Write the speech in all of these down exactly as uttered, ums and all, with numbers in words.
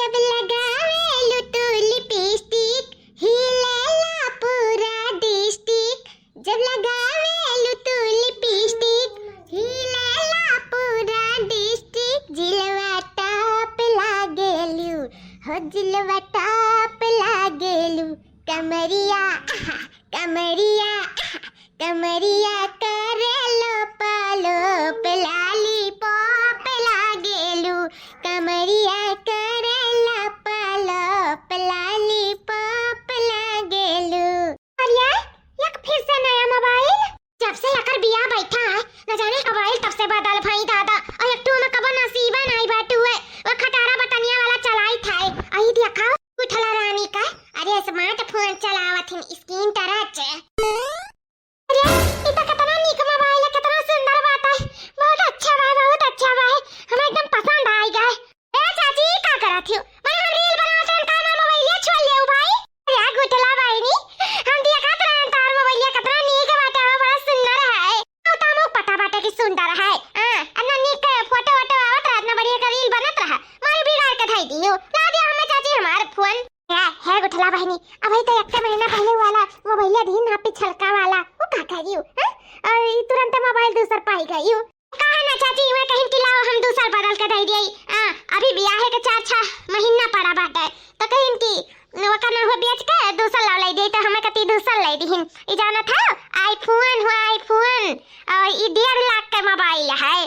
जब लगावेलू तू लिपस्टिक, हिलेला पूरा डिस्ट्रिक्ट। जब लगावेलू तू लिपस्टिक, हिलेला पूरा डिस्ट्रिक्ट। जिलवा टॉप लागेलू, हो जिलवा टॉप लागेलू। कमरिया, आहा, कमरिया, आहा, कमरिया करे लोप लोप, लॉलीपॉप लागेलू। कमरिया करे लोप लोप, लॉलीपॉप लागेलू। अरे, एक फिर से नया मोबाइल। जब से एकर बियाह बैठा है, न जाने मोबाइल तब से बदल भई दादा। और एक ठो में कबो नसीबा नाई बाटू है, वो खटारा बटनिया वाला चलाई था। आई देखा, उठला रानी का। अरे, स्मार्टफोन चलावत हिन, स्क्रीन टच। अरे, ई त कितना नीक मोबाइल है, कितना सुंदर बात है। बहुत अच्छा बा, बहुत अच्छा बा। हमें एकदम पसंद आई गए। ए चाची, ई का करत हियो? माने हम रील बनावत रहन, का हमार मोबाइलिया छोड़ लेउ भाई? अरे गुठला बहिनी, हम देखत रहन तार मोबाइलिया कितना नीक बाटे, हो बड़ा सुंदर है। अब त हमहू पता बाटे कि सुंदर है। हाँ, इतना नीक फोटो वोटो आवत रहा, इतना बढ़िया का रील बनत रहा, मारे बिगाड़ के धई दियो। ला दिया हमें चाची हमार फोन। हे, हे गुठला बहिनी, अबही त एक महीना पहले वाला मोबाइलिया दिहिन ना, पिछलका वाला, वो का करियो, हैं? और ई तुरंत मोबाइल दूसर पाई गई हो। काहे ना चाची, वह कहिन कि लाओ हम दूसर बदल के दे दिए। आ, अभी बियाहे के चार छह महीना पड़ा बाटे, तो कहिन कि ओकर ना हुआ बेच के दूसर ला ले दिए, तो हमें कती दूसर ले दिहिन। ई जानत है, आईफोन हुआ, आईफोन, और ई डेढ़ लाख के मोबाइल है।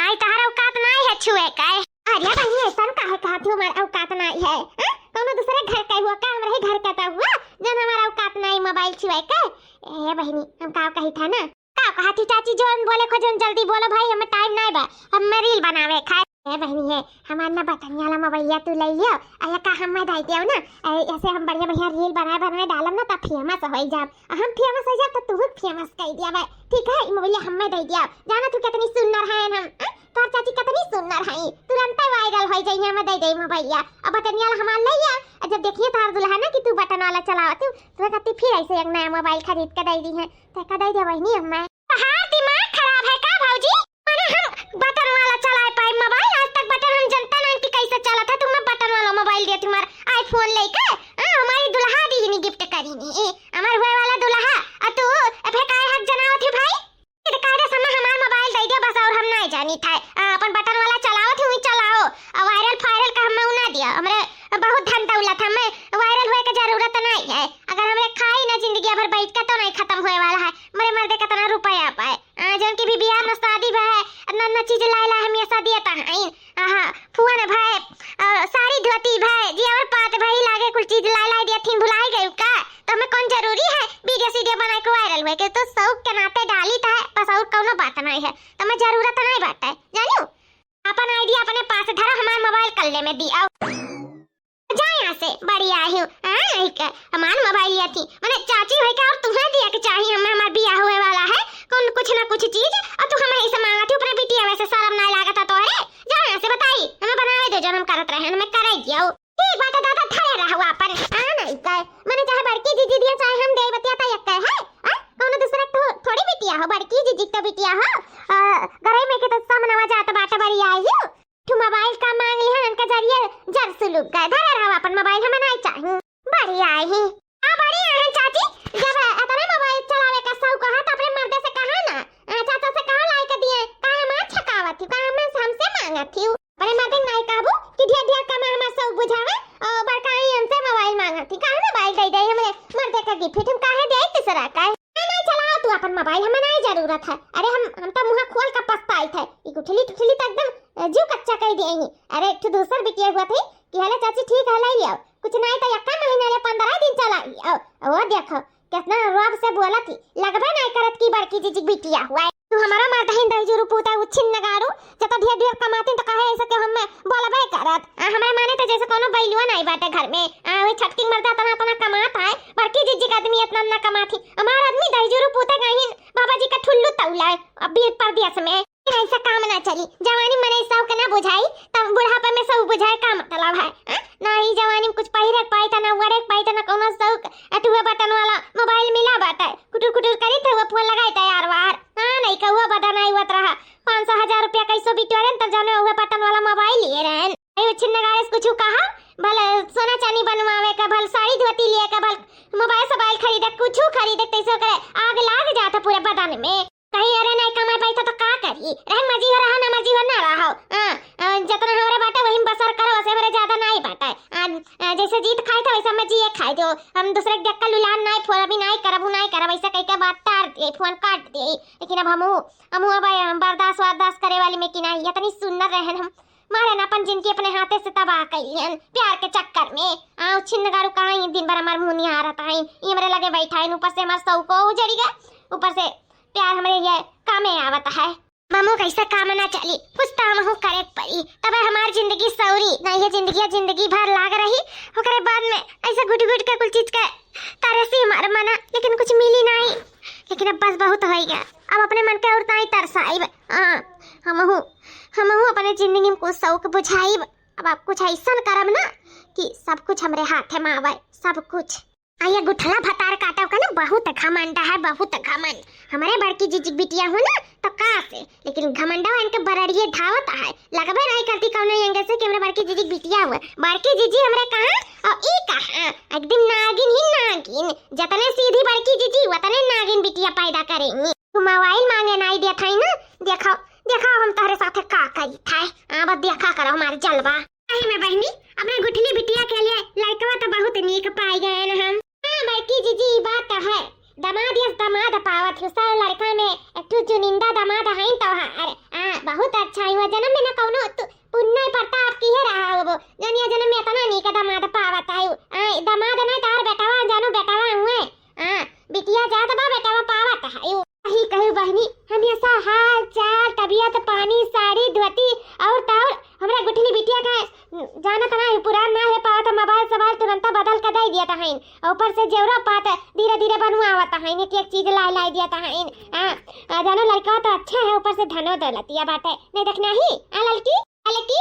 आई तहरा औकात नाई है छुए के। अरे बहिनी, ऐसन काहे कहत हो, हमार औकात नाई है? हाँ? कौनो दूसरे घर के हुआ का, हमरे ही घर के तो हुआ, जन हमार औकात नाई मोबाइल छुए के। ए बहिनी, हम का कही था ना, का कहत ही चाची, जोन बोले खो, जोन जल्दी बोलो भाई, हमें टाइम नाई बा, हमें रील बनावे खाए। ए बहिनी है, हमार ना बटन वाला मोबाइलिया तू ले लियो, अरे का हमें दे दियो ना, अरे ऐसे हम बढ़िया बढ़िया रील बनाए बनाए डालब ना, तब फेमस हो जाब। हम फेमस हो जाब तो तू फेमस कर दिया भाई, ठीक है? ई मोबाइलिया हमें दे दिया। जाना तू कितनी सुंदर है हम, आ? तोर चाची कितनी सुंदर है, तुरंत वायरल हो जाइए, हमें दे दे मोबाइलिया। अब बटन वाला हमार ले लिया, और जब देखिए तार दुल्हा ना कि तू बटन वाला चलावत हो, तो कहती फिर ऐसे एक नया मोबाइल खरीद के दे दिहे। तो का दे दिया बहिनी हमें। तहार दिमाग खराब है का भौजी? माने हम बटन वाला चलाए पाए मोबाइल? आज तक बटन हम जनता नहीं कि कैसे चलत है, तुम्हें बटन वाला मोबाइल दिया, तुम्हारा आईफोन लेके, हाँ, हमारी दुल्हा दीनी गिफ्ट करीनी, ए, हमार हुए वाला दुल्हा, आ तू अबे काहे हक जनावत है भाई? ये तो कह दे समय हमार मोबाइल दे दे बस, और हम नहीं जानी था, आ, अपन बटन वाला चलावत हुई चलाओ, आ वायरल फायरल का हमें ना दिया, हमरे बहुत धन दौलत, हमें वायरल होए के जरूरत नहीं है। अगर हमरे खाई ना जिंदगी भर बैठ के तो नहीं खत्म होए वाला है, मरे मर्दे कितना रुपया पाए। आ, जौन की भी बियाह में शादी भा है, इतना इतना चीज लाए ला हम ये शादी आता है। आहा, फुआ ने भाई, आ, साड़ी धोती भाई, जी और पात भाई लागे कुल चीज लाए लाए दिया थी, भुलाई गई का? तो हमें कौन जरूरी है वीडियो सीडियो बनाए के वायरल हुए के? तो शौक के नाते डाली था, बस और कौनो बात नहीं है, तो हमें जरूरत नहीं बाटे, जानियो? अपन आईडी अपने पास धरा, हमार मोबाइल कल्ले में दी आओ। जा यहाँ से, बड़ी आई हूँ। हाँ, नहीं के, हमार मोबाइल लिया थी। मने चाची भाई का और तुम्हें दिया के चाहिए, हमें हमार बियाह हुए वाला है, कौन कुछ ना कुछ चीज, और तू हमें इसे मांगा थी, ऊपर बिटिया वैसे शर्म ना लागत है तोहरे। जा यहाँ से, बताई, हमें बनावे दो, जो हम करत रहे, हमें करे दियो। ठीक बात है दादा, धरे रहो अपन। हाँ, नहीं के, मने चाहे बड़की जीजी दिया, चाहे हम दे बतिया ता एक है, हाँ? कौनो दूसरा तो थोड़ी बिटिया हो, बड़की जीजी तो बिटिया हो। आ, गरे में के तो सामनवा जात बाटे, बड़ी आई हूँ। तू मोबाइल का मांग लिहन, उनका जरिए जर सुलूक गए। धरे रहो अपन मोबाइल, हमें नहीं चाहिए। बड़ी आई ही। आ, बड़ी आई चाची, जब इतने मोबाइल चलावे का शौक है, तो अपने मर्दे से कहा ना, आ, चाचा से कहा लाई के दिए, काहे हमार छकावत थी, काहे हमें, हमसे मांगत थी? अपने मर्दे नहीं कहबू कि ढेर ढेर कमा हमार शौक बुझावे, और बड़का आई हमसे मोबाइल मांगत थी, काहे मोबाइल दे दे हमरे मर्दे का गिफ्ट, हम काहे दे तीसरा का? नहीं, नहीं, चलाओ तू अपन मोबाइल, हमें नहीं जरूरत है। अरे हम, हम तो मुँह खोल के पछताइत है। ई गुठली टुठली तो एकदम, अ, जीव कच्चा कर दिए ही। अरे एक ठो दूसर बिटिया हुआ थी कि हेलो चाची ठीक है, ले लियो। कुछ नहीं तो एक महीना ले पंद्रह दिन चला लियो। वो देखो, कितना रोब से बोला थी, लगबे नहीं करत की बड़की जीजी बिटिया हुआ है। तू हमारा मर्दहिन दही जुरू पूता उछिन नगारू, जब तो ढेर ढेर कमाती तो काहे ऐसे के हमें बोलबे करत। आ, हमारे माने तो जैसे कोनो बैलुआ नहीं बाटे घर में। आ, वही छटकिन मर्दा तना तना कमात है, बड़की जीजी का आदमी इतना ना कमात ही। हमार आदमी दही जुरू पूते गहिन बाबा जी का ठुल्लू तौला है, अभी परदेस में। ऐसा काम ना चली, जवानी मने शौक ना बुझाई, तब बुढ़ापे में सब बुझाए का मतलब है, हाँ? ना ही जवानी में कुछ पहिरे के पाई था, ना ओढ़े के पाई था, ना कोनो शौक। अटुए बटन वाला मोबाइल मिला बाटे, कुटुर कुटुर करी थे, वो फोन लगाई था यार वार। हाँ, नहीं कहुआ बटन आई हुआ रहा, पाँच सौ हजार रुपया कैसो बिटोरेन, तब जाने हुए बटन वाला मोबाइल लिए रहन। अरे उछिन नगाड़े से कुछ कहा, भले सोना चानी बनवावे का, भले साड़ी धोती लिए का, भले मोबाइल सोबाइल खरीदे, कुछ खरीदे, तैसे ओकरे आग लाग जाता पूरे बदन में। कहीं अरे नहीं कमाई पैसा तो का करी, रहे मर्जी हो रहा ना मर्जी हो ना रहो। हाँ, अ, जितना हमरे बाटे वही में बसर करो, वैसे हमरे ज्यादा नहीं बाटे। आ, आ, जैसे जीत खाए था वैसे हम जिए खाए दो। हम दूसरे के देखकर लुलान नहीं फोर, अभी नहीं करब, उ नहीं करब, ऐसे कह के बात टार दे, फोन काट दे। लेकिन अब हमहू, हमहू अब, अ, बर्दाश्त वर्दाश्त करे वाली में कि नहीं, इतनी सुंदर रहन हम, मारे ना अपन जिंदगी अपने हाथे से तबाह कैलियन प्यार के चक्कर में। आ, छिंदगारू कहाँ ही दिन भर हमार मुंह निहारत है, ये हमरे लगे बैठा है, ऊपर से हमार सौको उजड़ी गए, ऊपर से प्यार हमरे ये कामे आवत है। हमहू कैसे काम ना चली, कुछ तो हमहू करे के पड़ी, तबे हमार जिंदगी सौरी, नहीं ये जिंदगी जिंदगी भर लाग रही, ओकरे बाद में ऐसे घुट घुट के कुल चीज के तरसी हमार मना, लेकिन कुछ मिली नहीं। लेकिन अब बस बहुत होइगा, अब अपने मन के और नहीं तरसाइब। हाँ, हमहू, हमहू अपने जिंदगी में कुछ शौक बुझाइब। अब आप कुछ ऐसन करब ना कि सब कुछ हमरे हाथे में आवे, सब कुछ। आ ये गुठला भतार काटव का ना बहुत घमंड है, बहुत घमंड। हमरे बड़की जीजी के बिटिया हो ना तो का से, लेकिन घमंडवा इनके बरड़िए धावत है। लगबे नहीं करती कौनो एंगे से कि हमरे बड़की जीजी के बिटिया हुए। बड़की जीजी हमरे कहाँ और ई कहाँ, एकदम नागिन ही नागिन। जतने सीधी बड़की जीजी उतने नागिन बिटिया पैदा करेंगी। तू मोबाइल मांगे नहीं देत है ना, देखो, देखो हम तोहरे साथे का करी था। हाँ, बस देखा करो हमारे जलवा। सही में बहनी, अपने गुठली बिटिया के लिए लड़कवा तो बहुत नीक पाई गए न हम। हाँ बड़की जीजी, ई बात तो है, दमाद यस दमाद पावत हो, सब लड़का में एक ठो चुनिंदा दमाद है तो। हाँ, बहुत अच्छा है, वो जन्म में न कौनो तु-, पुण्य प्रताप किहे रहा हो, जनिया जन्म में इतना नीक दमाद पावत है। आ, दमाद नहीं तार बेटवा, जानो बेटवा हुए। हाँ, बिटिया जात बा, बेटवा पावत है। यही कहू बहनी, हमेशा हाल चाल, तबियत पानी, साड़ी धोती और ताउर हमरा गुठली बिटिया का जानत ना है, पुरान ना है पावत, मोबाइल सोबाइल तुरंत बदल के दे दिया था। और ऊपर से जेवरा पात धीरे धीरे बनवावत है, एक एक चीज लाई लाई दिया था। हाँ, आ, जानो लड़का तो अच्छा है, ऊपर से धनो दौलतिया बाटे, नहीं देखना ही। आ लड़की, लड़की,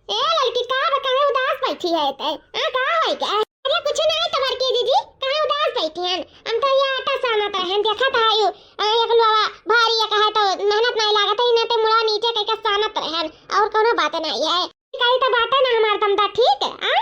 ए लड़की, का बा, काहे उदास बैठी है ते? आ, का होई का? अरे कुछ नहीं तो बड़की जीजी, काहे उदास बैठी हन? हम तो ये आटा सानत रहन, देखत है यू, आ, एक लोवा भारी एक है तो मेहनत नहीं लागत है, इन्हें ते मुड़ा नीचे कह के सानत रहन, और कोनो बात नहीं है। कही तो बात है ना हमार दमदा, ठीक है, आ?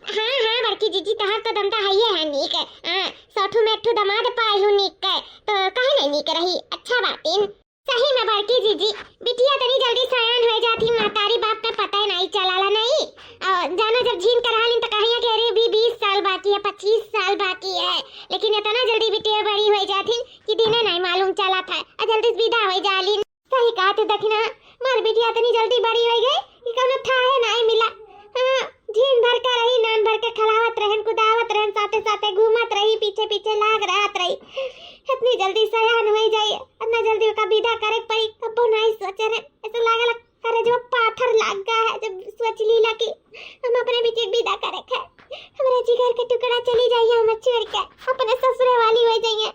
हाँ, हाँ, बड़की जीजी, तोहर तो दमदा है, ये है नीक है। हाँ, सौठू में एक ठो दमाद पाई हूँ नीक के, तो काहे नहीं नीक रही, अच्छा बात इन। सही में बड़की जीजी, बिटिया तनी जल्दी सयान हो जाती, महतारी बाप के पता ही नहीं चलाला नहीं। और जानो जब झीन करहालिन तो कहिया कि अरे भी बीस साल बाकी है, पच्चीस साल बाकी है, लेकिन इतना जल्दी बिटिया बड़ी हो जाती कि दिने नहीं मालूम चला था, और जल्दी से विदा हो जालिन। सही कहा तू दखिना, मार बिटिया इतनी जल्दी बड़ी हो गई कि कौनो थाहे नहीं मिला। हाँ, झीन भर के रही, नान भर के खिलावत रहन, कुदावत रहन, साथे साथे घूमत रही, पीछे पीछे लाग रहत रही। इतनी जल्दी सयान हो जाई, इतना जल्दी ओका विदा करे के पड़ी, कब्बो नहीं सोचे रहे। ऐसे लागल करे जो पाथर लाग गया है जब सोच लीला कि हम अपने बिटिया के विदा करे के। हमारे जिगर के टुकड़ा चली जाइए, हमें छोड़ के अपने ससुरे वाली हो जाइए,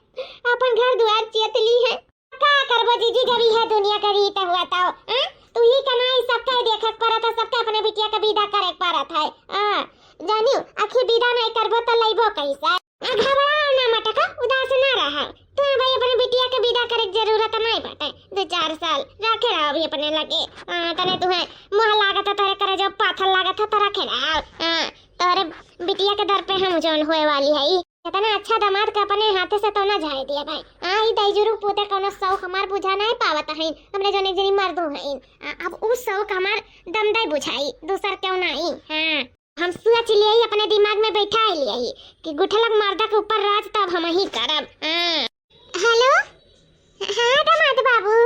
अपन घर दुआर चेत ली है। का करबो जीजी, गरीब है दुनिया का रीत हुआ तो, हाँ? तू ही कमाई सबके देखे के पड़त है, सबके अपने बिटिया के विदा करे के पड़त है। हाँ, जानियो, आखिर विदा नहीं करबो तो लइबो कैसे? आ, घबराओ ना मटका, उदास ना रहा। तू भाई अपने बिटिया के विदा करे के जरूरत नहीं बाटे। दो चार साल रखे रहो अभी अपने लगे। हाँ, तने तुम्हें मोह लागत है, तोरे करे जो पाथर लागत है तो रखे रहो। हाँ, तोरे बिटिया के दर पे हम जौन होए वाली है। इतना अच्छा दामाद के अपने हाथे से तो ना जाए दिए भाई। आ, ई दैजुरू पोते कौनो शौक हमार बुझा नहीं पावत है, हमरे जौन एक जनी मर्दू है। आ, अब उ शौक हमार दमदे बुझाई, दूसर क्यों नहीं। हाँ, हम सोच लिए ही, अपने दिमाग में बैठा लिए ही कि गुठलक मर्दा के ऊपर राज तब हम ही करब। हाँ। हेलो, हाँ दामाद बाबू,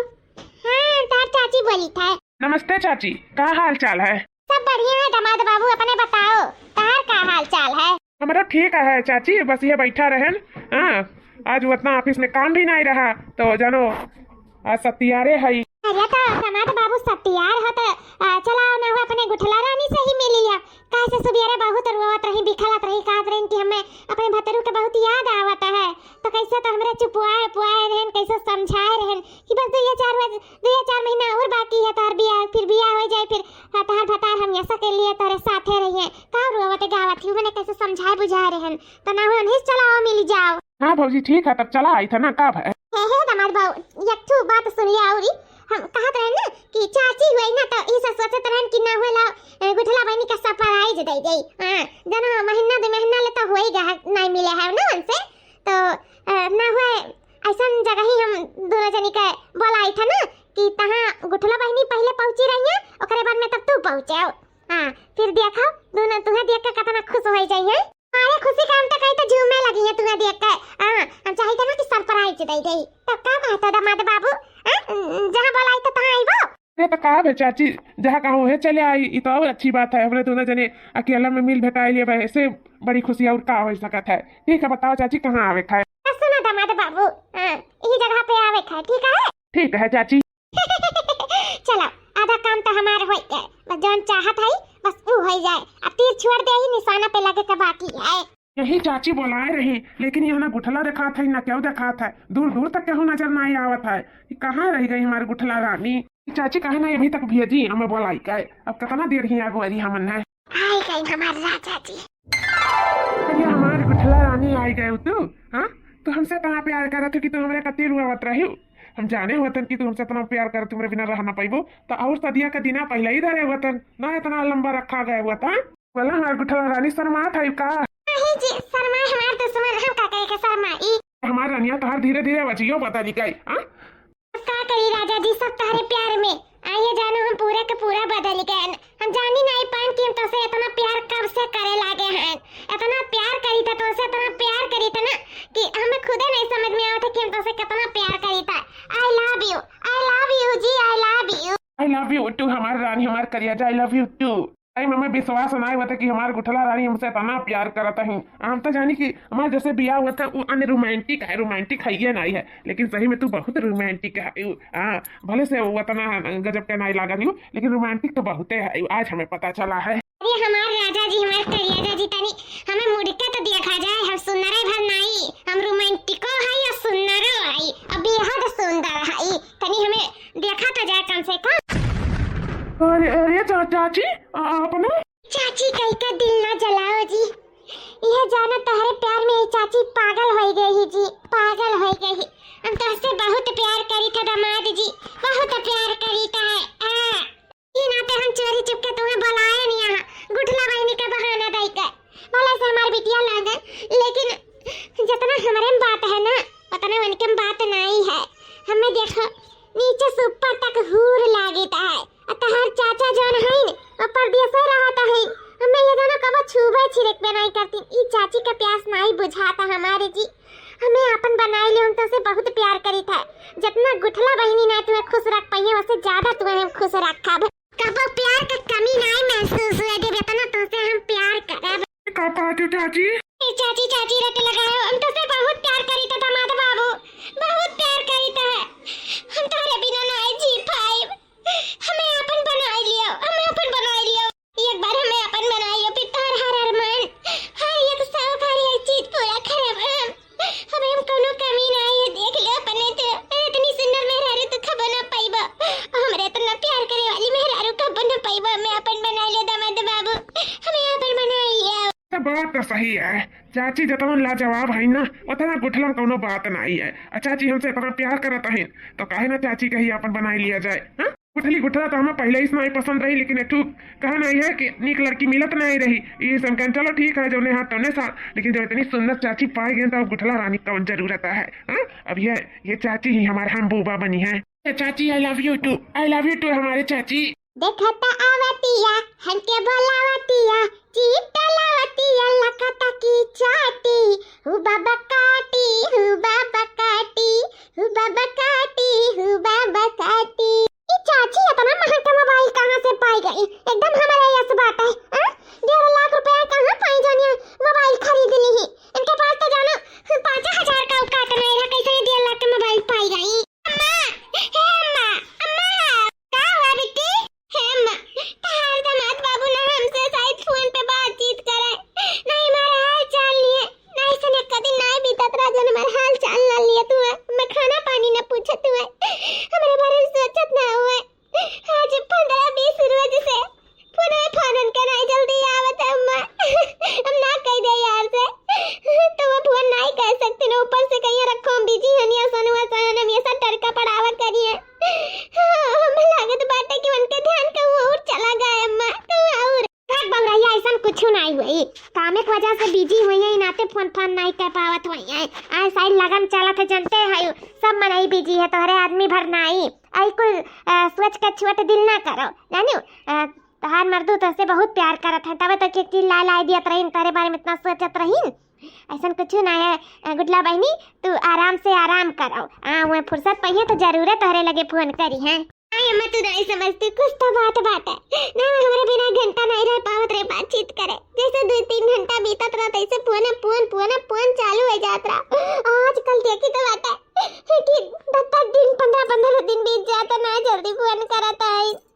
हाँ तार चाची बोली था। नमस्ते चाची, का हाल चाल है? सब बढ़िया है दामाद बाबू, अपने बताओ, तार का हाल चाल है? हमरो ठीक है चाची, बस ये बैठा रहन। हाँ, आज उतना ऑफिस में काम भी नहीं रहा, तो जानो, आज सत्यारे है। अरे तो दामाद बाबू सत्यार हो तो, आ, चलाओ ना हो, अपने गुठला रानी से ही मिल लिया। काहे से सुबेरे बहुत रोवत रही, बिखलत रही, कहत रही कि हमें अपने भतरू के बहुत याद आवत है। तो कैसे तो हमरे चुपवाए उपवाए रहन, कैसे समझाए रहन कि बस दुइये चार बज-, दुइये चार महीना और बाकी है तोहर बियाह, फिर बियाह हो जाए, फिर तोहर भतार हम ऐसा के लिए तोरे साथे रहिए। का रोवत गावत ही, मैंने कैसे समझाए बुझाए रहन, तो ना हो नहीं, चलाओ मिल जाओ। हाँ भौजी, ठीक है, तब चला आई था ना, का भय? हे, हे दामाद बाबू, एक ठो बात सुन लिया औरी, हम कहत रहन ना कि चाची हुई ना, तो ई सब सोचत रहन कि ना हुए ला, ए, गुठला बहिनी का surprise दे दे। हाँ, जना महीना दो महीना ले तो होई गया है, नहीं मिले है ना उनसे, तो, ए, ना हुए ऐसन जगह ही हम दोनों जनी के बोलाई था ना कि तहाँ गुठला बहिनी पहले पहुँची रही है, ओकरे बाद में तब तू पहुँचे हो। हाँ, फिर देखो, दोनों तुहे देख के कितना खुश हो जाई है। अरे खुशी का हम तो कहीं तो झूमे लगी है तुहे देख के। हाँ, हम चाहिए था ना कि surprise दे दे। तो का कहता दामाद बाबू? हाँ, जहाँ बोलाई तो तहाँ आईबो। अरे तो का बे चाची, जहाँ कहाँ उहे चले आई, ई तो और अच्छी बात है। हमरे दोनों जने अकेला में मिल भेटाई लिए, ऐसे बड़ी खुशी और का हो सकत है। ठीक है, बताओ चाची, कहाँ आवे का है? तो सुनो दामाद बाबू, हाँ, यही जगह पे आवे का है, ठीक है? ठीक है चाची। चलो, आधा काम तो हमार होई गए, बस जौन चाहत है, बस ऊ होई जाए। अब तीर छोड़ दे ही निशाना पे लगे के बाकी है। यही चाची बोलाए रही, लेकिन यहाँ ना गुठला देखात है, ना केहू देखात है, दूर दूर तक केहू नजर नहीं आवत है। ये कहाँ रह गई हमारी गुठला रानी? ये चाची कहे ना अभी तक भेजी हमें बोलाई के, अब कितना देर ही आगो अरी हमन है। आई गई हमार राजा जी। अरे हमार गुठला रानी आई गए तू, हाँ? तू हमसे इतना प्यार करत हो कि तू हमरे खातिर रुआवत रही हो। हम जाने होतन कि तू हमसे इतना प्यार करत, हमरे बिना रह ना पाइबो, तो और सदिया का दिना पहले ही धरे होतन, ना इतना लंबा रखा गए होतन। बोला हमार गुठला रानी शर्मात है का? नहीं जी, शर्मा हमार दुश्मन, हम का करे के शर्माई? हमार रानिया तोहार धीरे धीरे वजियो बदली गई, हाँ? का करी राजा जी, सब तोहरे प्यार में। आइए जानो, हम पूरा के पूरा बदल गए। हम जानी नहीं पाएन कि हम तोसे इतना प्यार कब से करे लागे हैं। इतना प्यार करी था तोसे, इतना प्यार करी था ना कि हमें खुदे नहीं समझ में आवत है कि हम तोसे कितना प्यार करी था। I love you, I love you जी, I love you। I love you too हमार रानी, हमार करिया जा, I love you too। आई मम्मी विश्वास नाई होता कि हमार गुठला रानी हमसे इतना प्यार करत है। हम तो जानी कि हमार जैसे बियाह हुआ था वो अनरोमांटिक है, रोमांटिक है ये नहीं है, लेकिन सही में तू बहुत रोमांटिक है। उ, हाँ, भले से वो इतना गजब का नाई लागत हूँ, लेकिन रोमांटिक तो बहुते है, आज हमें पता चला है। अरे हमार राजा जी, हमार करिया जी, तनी हमें मुड़ के तो देखा जाए, हम सुन्नरे भर नाई, हम रोमांटिको है या सुन्नरो है, अब बेहद सुंदर है, तनी हमें देखा तो जाए कम से कम। अरे, अरे चा-, चाची, आ-, आपने? चाची कही का दिल ना जलाओ जी, यह जानो तोहरे प्यार में ही चाची पागल हो गई ही जी, पागल हो गई ही। हम तोहसे बहुत प्यार करी था दामाद जी, बहुत प्यार करी था है। हाँ। ई नाते हम चोरी चुपके तुम्हें बुलाए नहीं यहाँ, गुठला बहिनी का बहाना दई के। भले से हमार बिटिया लागल, लेकिन जितना हमरे में बात है ना, उतना उनके में बात नहीं है। हमें देखो, नीचे से ऊपर तक हूर लागित है। आ तहार चाचा जौन हईन, वो परदेसे रहत हईन। हमें ये दोनों कबो छुबे छिड़कबे नहीं करतीन। ई चाची का प्यास नहीं बुझाता हमारे जी। हमें आपन बनाई ले, हम तोसे बहुत प्यार करी था। जितना गुठला बहिनी ना तुम्हें खुश रख पाई है, उससे ज्यादा तुम्हें हम खुश रखब। कबो प्यार का कमी नहीं महसूस हुए देब, इतना तोसे हम प्यार करब। का बात है चाची? ए चाची, चाची रट लगाओ, हम तोसे बहुत प्यार करी था दामाद बाबू, बहुत प्यार करी था। हम तोहरे बिना नहीं जी पाइब। हमें आपन बनाई लियो, हमें आपन बनाई लियो। एक बार हमें आपन बनाई लियो, फिर तोहर हर अरमान, हर एक शौक, हर एक चीज पूरा करब हम। हमें हम कोनो कमी ना है, देख ले अपने तो। अरे इतनी सुंदर मेहरारू तू खबो ना पाइबा। हमरे इतना प्यार करे वाली मेहरारू खबो ना पाइबा। हमें आपन बनाई लियो दामाद बाबू, हमें आपन बनाई लियो। तो बात तो सही है चाची, जितना लाजवाब है ना, उतना गुठला में कोनो बात नहीं है। आ चाची हमसे इतना प्यार करत है, तो काहे ना चाची कहीं आपन बनाई लिया जाए, हाँ? गुठली गुठला तो हमें पहले ही से नहीं पसंद रही, लेकिन एक ठू कहा नहीं है कि नीक लड़की मिलत नहीं रही। ये सब कहन, चलो ठीक है, जौने हाथ तौने साथ, लेकिन जब इतनी सुंदर चाची पाए गए तो अब गुठला रानी कौन जरूरत है, हाँ? अब ये, ये चाची ही हमार हम बूबा बनी है। ए चाची, I love you too, I love you too हमारे चाची। देखत आवतिया, हमके बोलावतिया, चीट लावतिया, लखता की चाटी, हु बाबा काटी, हु बाबा काटी, हु बाबा काटी, हु बाबा काटी। ई चाची इतना महंगा मोबाइल कहाँ से पाई गई? एकदम हमारे यस बात है, हाँ? डेढ़ लाख रुपया कहाँ पाई जानिए मोबाइल खरीद ली ही? इनके पास तो जानो पाँच हजार का औकात नहीं रहा, कैसे डेढ़ लाख का मोबाइल पाई गई? अम्मा, हे अम्मा, अम्मा, का हुआ बिट्टी? हे अम्मा, तहार दामाद बाबू ना हमसे शायद फोन पे बातचीत करे। एक वजह से बिजी होइहैं, ई नाते फोन फान नाहीं कर पावत होइहैं। आए साइड लगन चलत है, जनते है, सब मनई बिजी है, तोहरे आदमी भर नाहीं। आई कुल, अ, सोच के छोट दिल ना करो, जानियो। अ, तोहार मर्दू तोहसे बहुत प्यार करत है, तबे तो एक चीज ला ला दियत रहीन, तोहरे बारे में इतना सोचत रहीन। ऐसन कुछ ना है, अ, गुठला बहिनी, तू आराम से आराम करो। आ, वह फुर्सत पइहैं तो जरूरे तोहरे लगे फोन करिहैं। आई अम्मा, तू नाहीं समझती, कुछ तो बात बाटे। ना, हमरे बिना घंटा नाहीं रह पावत रहे बातचीत करे, जैसे दो तीन घंटा बीतत रहा, तैसे फोन, फोन, फोन, फोन चालू हो जात रहा। आजकल देखी तो बाटे कि दस दस दिन, पन्द्रह पन्द्रह दिन बीत जाता, ना जल्दी फोन करत है।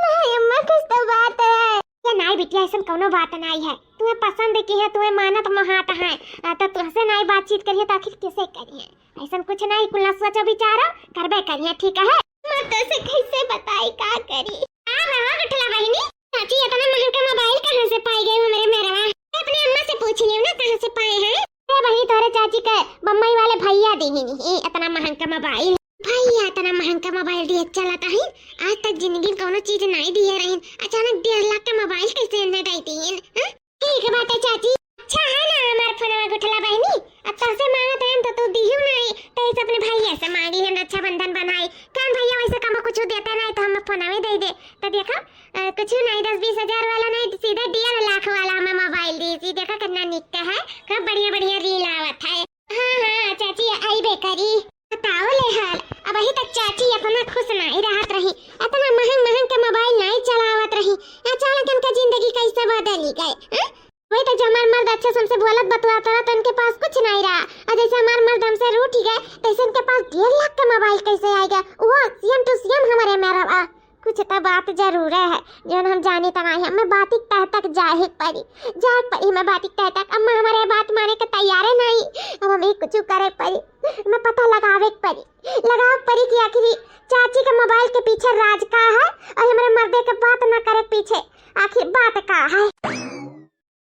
नाहीं अम्मा, कुछ तो बात है। ये नाहीं बिटिया, ऐसन कौनो बात नाहीं है। तुम्हें पसंद की है, तुम्हें मानत महात है, आ, तो तुमसे नाहीं बातचीत करिहैं तो आखिर किसे करिहैं? ऐसन कुछ नाहीं, कुल ना सोचो विचारो, करबे करिहैं, ठीक है? मैं तो से कैसे बताई, का करी? का भवा गुठला बहिनी, चाची इतना महंगा मोबाइल कहाँ से पाई गई हमरे मेरवा? अपने अम्मा से पूछ लियो ना, कहाँ से पाए हैं? अरे बहिनी, तोहरे चाची के बम्बई वाले भैया दीहिन ही इतना महंगा मोबाइल। भैया इतना महंगा मोबाइल दिए चलत रही, आज तक जिंदगी में कौनो चीज नाहीं दिए रहीन, अचानक डेढ़ लाख के मोबाइल कैसे इन्हें दे दीन, हाँ? ठीक बात है चाची, अच्छा है ना हमार फोनवा गुठला बहिनी, अब तोहसे मांगत रहन तो तू दिहू नाहीं, तो इस अपने भैया से मांगी हम रक्षाबंधन बनाई। कौन भैया वैसे कम कुछ देते नाहीं तो हम फोनवे दे दे, तो देखो, अ, कुछ नाहीं, दस बीस हजार वाला नाहीं, सीधे डेढ़ लाख वाला हमें मोबाइल दी थी। देखो कितना निक है, खूब बढ़िया बढ़िया रील आवत है। हाँ, हाँ, चाची, अइबे करी। बताओ ले हाल, अबहीं तक चाची इतना खुश नाहीं रहत रही, इतना महंग महंग के मोबाइल नाहीं चलावत रही, अचानक इनका जिंदगी कैसे बदली गए, हाँ? वही तो, जब हमार मर्द अच्छे से हमसे बोलत बतुआत रहा तो इनके पास कुछ नाहीं रहा, और जैसे हमार मर्द हमसे रूठ गए, तैसे इनके पास डेढ़ लाख का मोबाइल कैसे आएगा? वो same to same हमारे मेरवा। कुछ तो बात जरूर है, जौन हम जानी तो नाहीं। हमें बाती तह तक जाए के परी, जाए के परी हमें बाती तह तक। अम्मा हमारे बात माने के तैयारे नाहीं, अब हमें कुछ करे के परी, हमें पता लगावे के परी, लगावे के परी कि आखिर ई चाची के मोबाइल के पीछे राज का है, और हमारे मर्दे के बात ना करे के पीछे आखिर बात का है।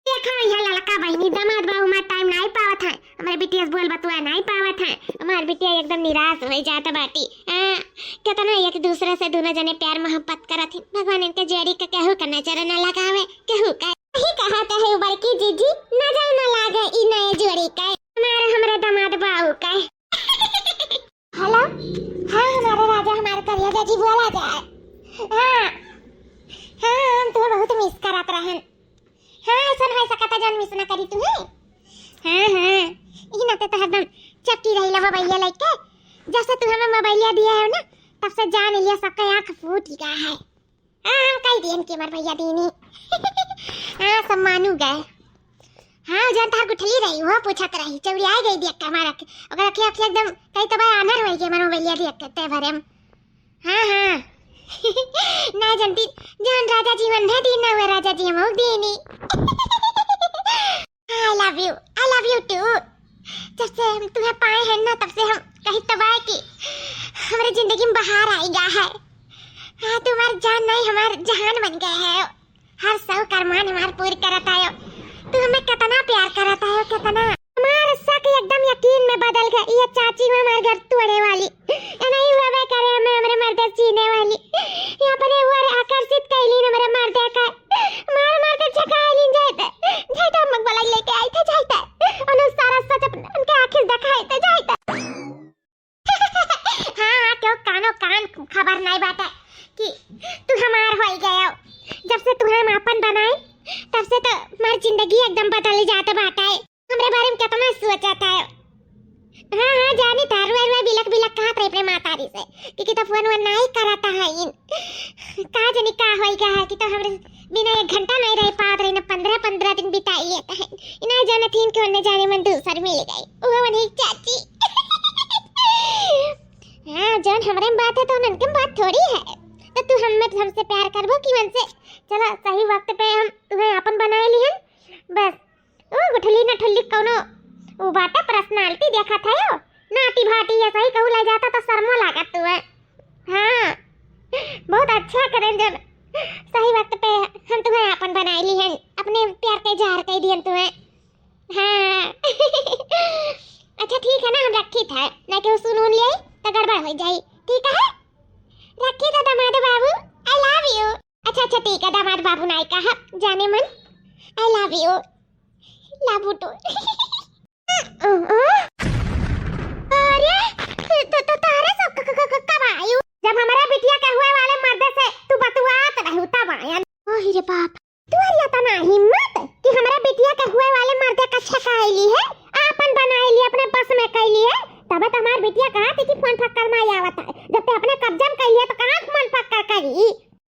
देखा यहाँ ललका बहिनी, दामाद बाबू हमार टाइम नाहीं पावत है, हमारे बिटिया से बोल बतुआ नाहीं पावत है, हमार बिटिया एकदम निराश हो जात बाटी। आ, कितना एक दूसरे से दोनों जने प्यार मोहब्बत करत ही। भगवान इनके जोड़ी के केहू के नजर न लगावे, केहू का। यही कहत है बड़की जीजी, नजर न लागे ई नए जोड़ी के, हमारे, हमरे दामाद बाबू के। हेलो, हाँ हमारे राजा, हमारे करिया जी, बोला जाए। हाँ, हाँ, हम तुम्हें बहुत मिस करत रहन। हाँ, ऐसन हो सकता जौन मिस ना करी तुम्हें। हाँ, हाँ, ई नाते तो हरदम चपटी रही लवा भैया लइके। जब से तू हमें मोबाइलिया दिया है ना, तब से जान लिया सबका आँख फूट गया है। हाँ, हम कह दियन कि हमार भैया दीनी। हाँ, सब मानू गए। हाँ, जौन तार गुठली रही, वो पूछत रही, चौड़िया गई देख के हमारा के। ओकर अखिया, अखिया एकदम कई तबा आनर हो गई, हमार मोबाइलिया देख के, ते भरे में। हाँ, हाँ। ना जनती, जौन राजा जी वंधे दी ना, हुए राजा जी हम दीनी। I love you, I love you too। जब से हम तुम्हें पाए हैं ना, तब से हम कहीं तबाह की हमारे जिंदगी में बहार आई गया है। हाँ, तुम्हार जान नहीं, हमार जहान बन गए है। हर शौक अरमान हमार पूर करत आयो। तू हमें कितना प्यार करत आयो, कितना। हमार शक एकदम यकीन में बदल गए। ये चाची में हमार घर तोड़े वाली, ये नहीं हुआ करे हमें हमरे मर्द छीने वाली। ये अपने ओर आकर्षित कैली हमरे मर्द का। मार मार के झकाए लीन जाए थे, जाए थे अम्मा के बोलाई लेके आई थे, जाए थे। उन्हें सारा सच अपन, उनके आँखें दिखाए थे, जाए थे। हाँ, हाँ, क्यों कानो कान खबर नहीं बाटे कि तू हमार होई गयो। जब से तुहे हम आपन बनाए, तब से तो हमार जिंदगी एकदम बदल जात बाटे। हमरे बारे में कितना सोचत है। हाँ, हाँ, जानी था, रुआ, रुआ, बिलक, बिलक कहत रही अपने मातारी से कि, कि तो फोन वोन नहीं करता है इन। का जानी का होई गया है कि तो हमरे बिना एक घंटा नहीं रह पावत रही, ना पन्द्रह, पन्द्रह दिन बिताई लेता है। इना जाने थीन के उन्हें जाने मन दूसर मिल गई। वो वही चाची। हाँ, जौन हमरे में बात है तो उनके में बात थोड़ी है। तो तू हम में, हमसे प्यार करबो कि उनसे? चला, सही वक्त पे हम तुम्हें आपन बनाए लिहन। बस, ओ गुठली नठुल्ली कौनो, वो बाटे personality देखत है यो। नाटी भाटी ऐसा ही कहू ले जाता तो शर्मो लागत तू है। हाँ, बहुत अच्छा करें जब सही वक्त पे हम तुम्हें आपन बनाए लिहन, अपने प्यार के इजहार कर दियन तुम्हें। हाँ। अच्छा ठीक है ना, हम रखी था, ना केहू सुन उन ले तो गड़बड़ हो जाई, ठीक है? रखी था दामाद बाबू, I love you। अच्छा, अच्छा, ठीक है दामाद बाबू, नाई कहा जाने मन, I love you। ला फुटू। अरे, तो, तो, तोहरे सब क-, क-, क-, क-, कब आयु? जब हमरे बिटिया के हुए वाले मर्दे से तू बतुआत रहू तब आयन। ओहि रे बाप, तोहरी इतना हिम्मत कि हमरे बिटिया के हुए वाले मर्दे का छकाइली है, आपन बनाइली, अपने बस में कइली है। तब तो हमार बिटिया कहा थी कि फोन फक्कर ना आवत है, जब ते अपने कब्जा में कइली है तो कहाँ फोन फक्कर करी?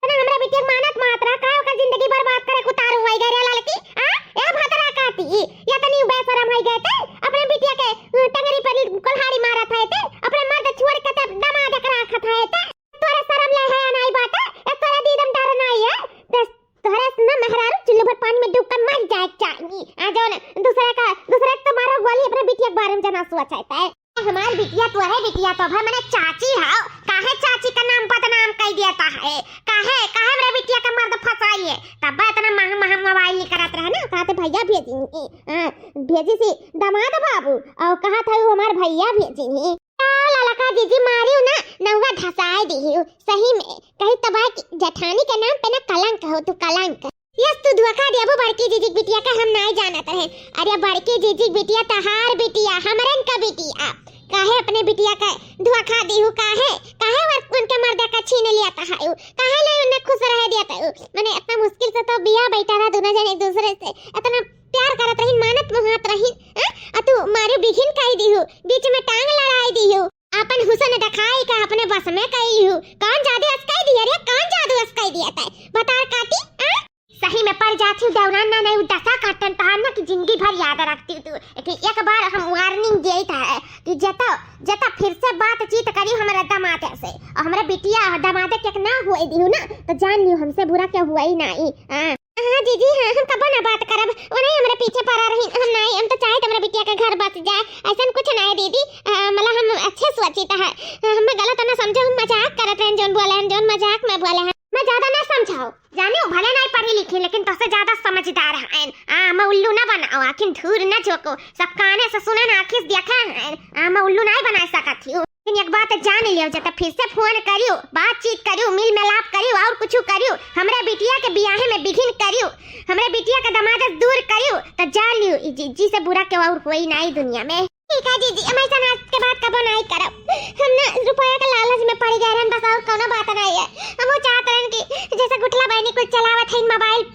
ना हमरा बिटिया के मानत मात रहा, का ओकर जिंदगी बर्बाद करे के उतारू हुआ गए रे ललकी? आ? ए भतरा काटी, या तनी बेशरम होई गए ते, अपने बिटिया के, अ, टंगरी पर कुल्हाड़ी मारत है ते, अपने मर्द छोड़ के ते दमाद के राखत है ते, तोरे शरम ले है नाई बाटे, ए तोरे दीदम डर नाई है, ते तोहरे से ना मेहरारू चुल्लू भर पानी में डूब कर मर जाए के चाही। आ जौन दूसरे का, दूसरे के तो मारो गोली, अपने बिटिया के बारे में जना सोच है ते। हमार बिटिया तोरे बिटिया तो भाई मने चाची हौ, काहे चाची का नाम बदनाम कइ देता है? काहे, काहे हमरे बिटिया के मर्द फंसाई है? तब इतना महंग महंग मोबाइल निकलत रहे ना, कहते भैया भेजी, हाँ, भेजी सी दामाद बाबू, और कहा था वो हमार भैया भेजी ही। का ललका जीजी मारियो ना, नौवा धसाए दिहियो, सही में कही तब कि जेठानी के नाम पे ना कलंक हो तू, कलंक। यस, तू धोखा देबू बड़की जीजी के बिटिया का, हम नाई जानत रहे। अरे बड़की जीजी के बिटिया तहार बिटिया, हमरन का बिटिया, काहे अपने बिटिया का धोखा दीहू? काहे, काहे वर-, उनके मर्दे का छीन लिया तहायू? काहे ले उन्हें खुश रहे दिया तू? मने इतना मुश्किल से तो बिया बैठा रहा दोनों जने एक दूसरे से, इतना प्यार करत रहीन, मानत मोहात रहीन, हाँ? आ तू मारे बिघिन कइ दीहू, बीच में टांग लड़ाई दीहू। आपन हुसन दिखाई का अपने बस में कइ लीहू। कौन जादू असकाई दिया रे, कौन जादू असकाई दिया तै? बतार काटी, हाँ? सही में पड़ जाती हूँ देवरान ना, नहीं दशा काटन तहार ना कि जिंदगी भर याद रखती हूँ तू। लेकिन एक बार हम warning देई था कि जता, जता फिर से बातचीत करी हमारे दामाद से और हमारे बिटिया और दामाद के ना हुए दिहू ना, तो जान लियो हमसे बुरा क्या हुआ ही नहीं। हाँ। हाँ जीजी, हाँ, हम कबो ना बात करब। वो नहीं हमरे पीछे पड़ा रही, हम नहीं, हम तो चाहे तो हमरे बिटिया का घर बस जाए, ऐसन कुछ नहीं दीदी। आ, मतलब हम अच्छे सोचित है, हमें गलत ना समझो, हम मजाक करत रहन, जौन बोले हन, जौन मजाक में बोले हन। मैं ज्यादा ना समझाओ, जाने हो भले नहीं पढ़ी लिखी, लेकिन तोसे ज्यादा समझदार हन। आ, मैं उल्लू ना बनाओ, आँखिन धूर ना झोंको, सब काने से सुने ना, आँखिन से देखे हन। आ, मैं उल्लू नहीं बना सकत हूँ। लेकिन एक बात जान लियो, जब फिर से फोन करियो, बातचीत करियो, मिल मिलाप करियो और कुछ करियो, हमरे बिटिया के बियाहे में बिघिन करियो, हमरे बिटिया के दमाद से दूर करियो, तो जान लियो, ई जीजी से बुरा केहू और होई नाई दुनिया में। ठीक है जीजी, हम ऐसा आज के बाद कबो नाई करब। हम ना रुपया के लालच में पड़ गए रहन, बस और कोनो बात नाई है। हम वो चाहत रहन कि जैसे गुठला बहनी कुल चलावत है मोबाइल,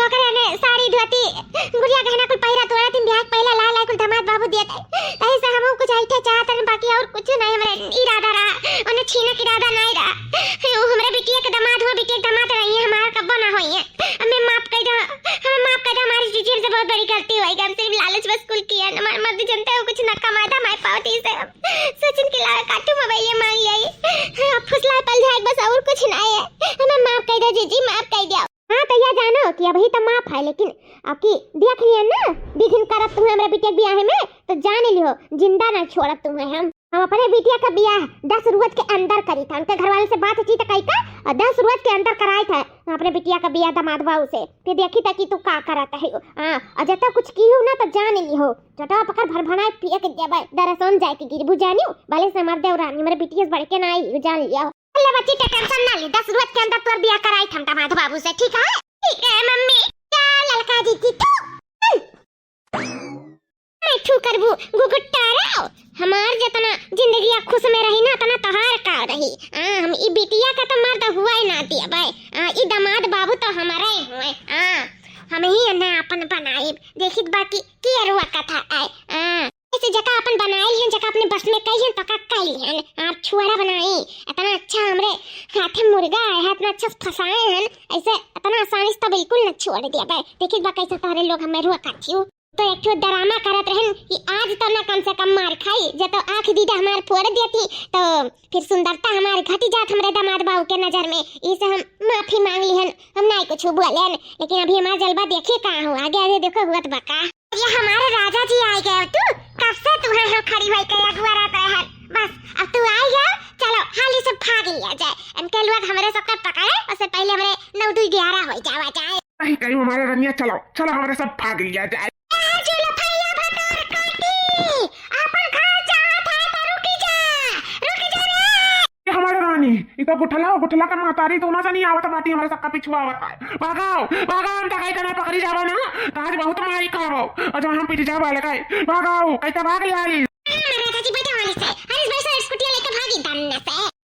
ओकरे ने साड़ी धोती, गुड़िया गहना कुल पहिरा तोड़ा तीन ब्याह के पहले लाए लाए कुल दामाद बाबू दिए थे। तही से हमहू कुछ ऐठे चाहत रहन, बाकी और कुछ नहीं हमरे इरादा रहा, उन्हें छीने के इरादा नहीं रहा। वो हमरे बिटिया के दामाद हुआ, बिटिया के दामाद रही है, हमारा कब्बो ना होई है। हमें माफ कर दो, हमें माफ कर दो, हमारी जीजी हमसे बहुत बड़ी गलती हुई, हम सिर्फ लालच बस कुल किया, हमारे मर्द जनते हो कुछ ना कमाए था, हमारे पावती से हम सोचन के लावे काटू मोबाइल मांग लिया, फुसला पल जाए बस और कुछ ना है, हमें माफ कर दो जीजी, माफ कर दो। हाँ, तो यह जानो कि अबही तो माफ है, लेकिन अब की देख लिया ना, बिघिन करब तुम्हें हमरे बिटिया के बियाहे में, तो जान लियो, जिंदा ना छोड़ब तुम्हें हम। हम अपने बिटिया का बियाह दस रोज के अंदर करी था, उनके घर वाले से बातचीत कई का और दस रोज के अंदर कराए था अपने बिटिया का बियाह दामाद बाबू से। फिर देखी था कि तू का करत है। हाँ, और जब कुछ की हो ना तो जान लियो, चटवा पकड़ भर भनाए पिए के देबे, दरसन जाए के गिरबू जानियो, भले से मर देव रानी, हमरे बिटिया से बढ़ के ना आई, जान लियो। ले बच्ची, ते टेंशन ना ले, दस रोज के अंदर तोर बियाह कराई हम दामाद बाबू से, ठीक है? ठीक है मम्मी। क्या ललका जीजी तू? मैं थू करबू गुगुट्टा रे। हमार जितना जिंदगिया खुश में रही ना, उतना तोहार का रही। आ, हम ई बिटिया का तो मर्द हुआ ही ना दिया भाई। आ, ई दामाद बाबू तो हमारा ही हुए। आ, हम ही इन्हें अपन बनाई। देखित बाकी की अरुआ कथा आए। आ, ऐसे जका अपन बनाए लिहन, जका अपने बस में कई हन, पका कई लिहन। आप छुआरा बनाई, इतना अच्छा हमरे हाथे मुर्गा आए है, इतना अच्छा से फंसाए हन, ऐसे इतना आसानी से तो बिल्कुल न छोड़ दिया बे। देखित बा कैसे तोहरे लोग हमें रुआ काटियो। तो एक ठो डरामा करत रहन कि आज तो ना कम से कम मार खाई, जे तो आँख दीदा हमार फोड़ देती तो फिर सुंदरता हमार घटी जात हमरे दामाद बाबू के नजर में। इसे हम माफी मांग लिहन, हम नाई कुछ बोलेन, लेकिन अभी हमार जलवा देखिए कहाँ हो, आगे आगे देखो हुआ तो बका। ये हमारे राजा जी आ गए। तू कब से तुम्हें हम खड़ी होई के अगुआ रहते हैं, बस अब तू आ गया। चलो हाली से भाग लिया जाए, इनके लोग हमरे सबके पकड़े, उससे पहले हमरे नौ दू ग्यारह हो जावा जाए। नहीं कहीं हमारे रनिया, चलो चलो हमरे सब भाग लिया जाए। ए, जो लफैया भतार काटी, अपन घर चाहत है तो रुकी जा, रुकी जा रे। ये हमारे रानी, ये तो गुठला, गुठला के महतारी दोनों जनी आवत बाटी, हमरे सबका पिछुआ आवत है। भागो, भागो, हम तो कही तना पकड़ी जाबो ना, तो आज बहुत मारी खाबो। और जब हम पीछे जाबो लगे, भागो, कैसे भाग ले आई? अरे, हमारे चाची बैठे वाली से, अरे, इस भाई से स्कूटी लेके भागी दन्ने से।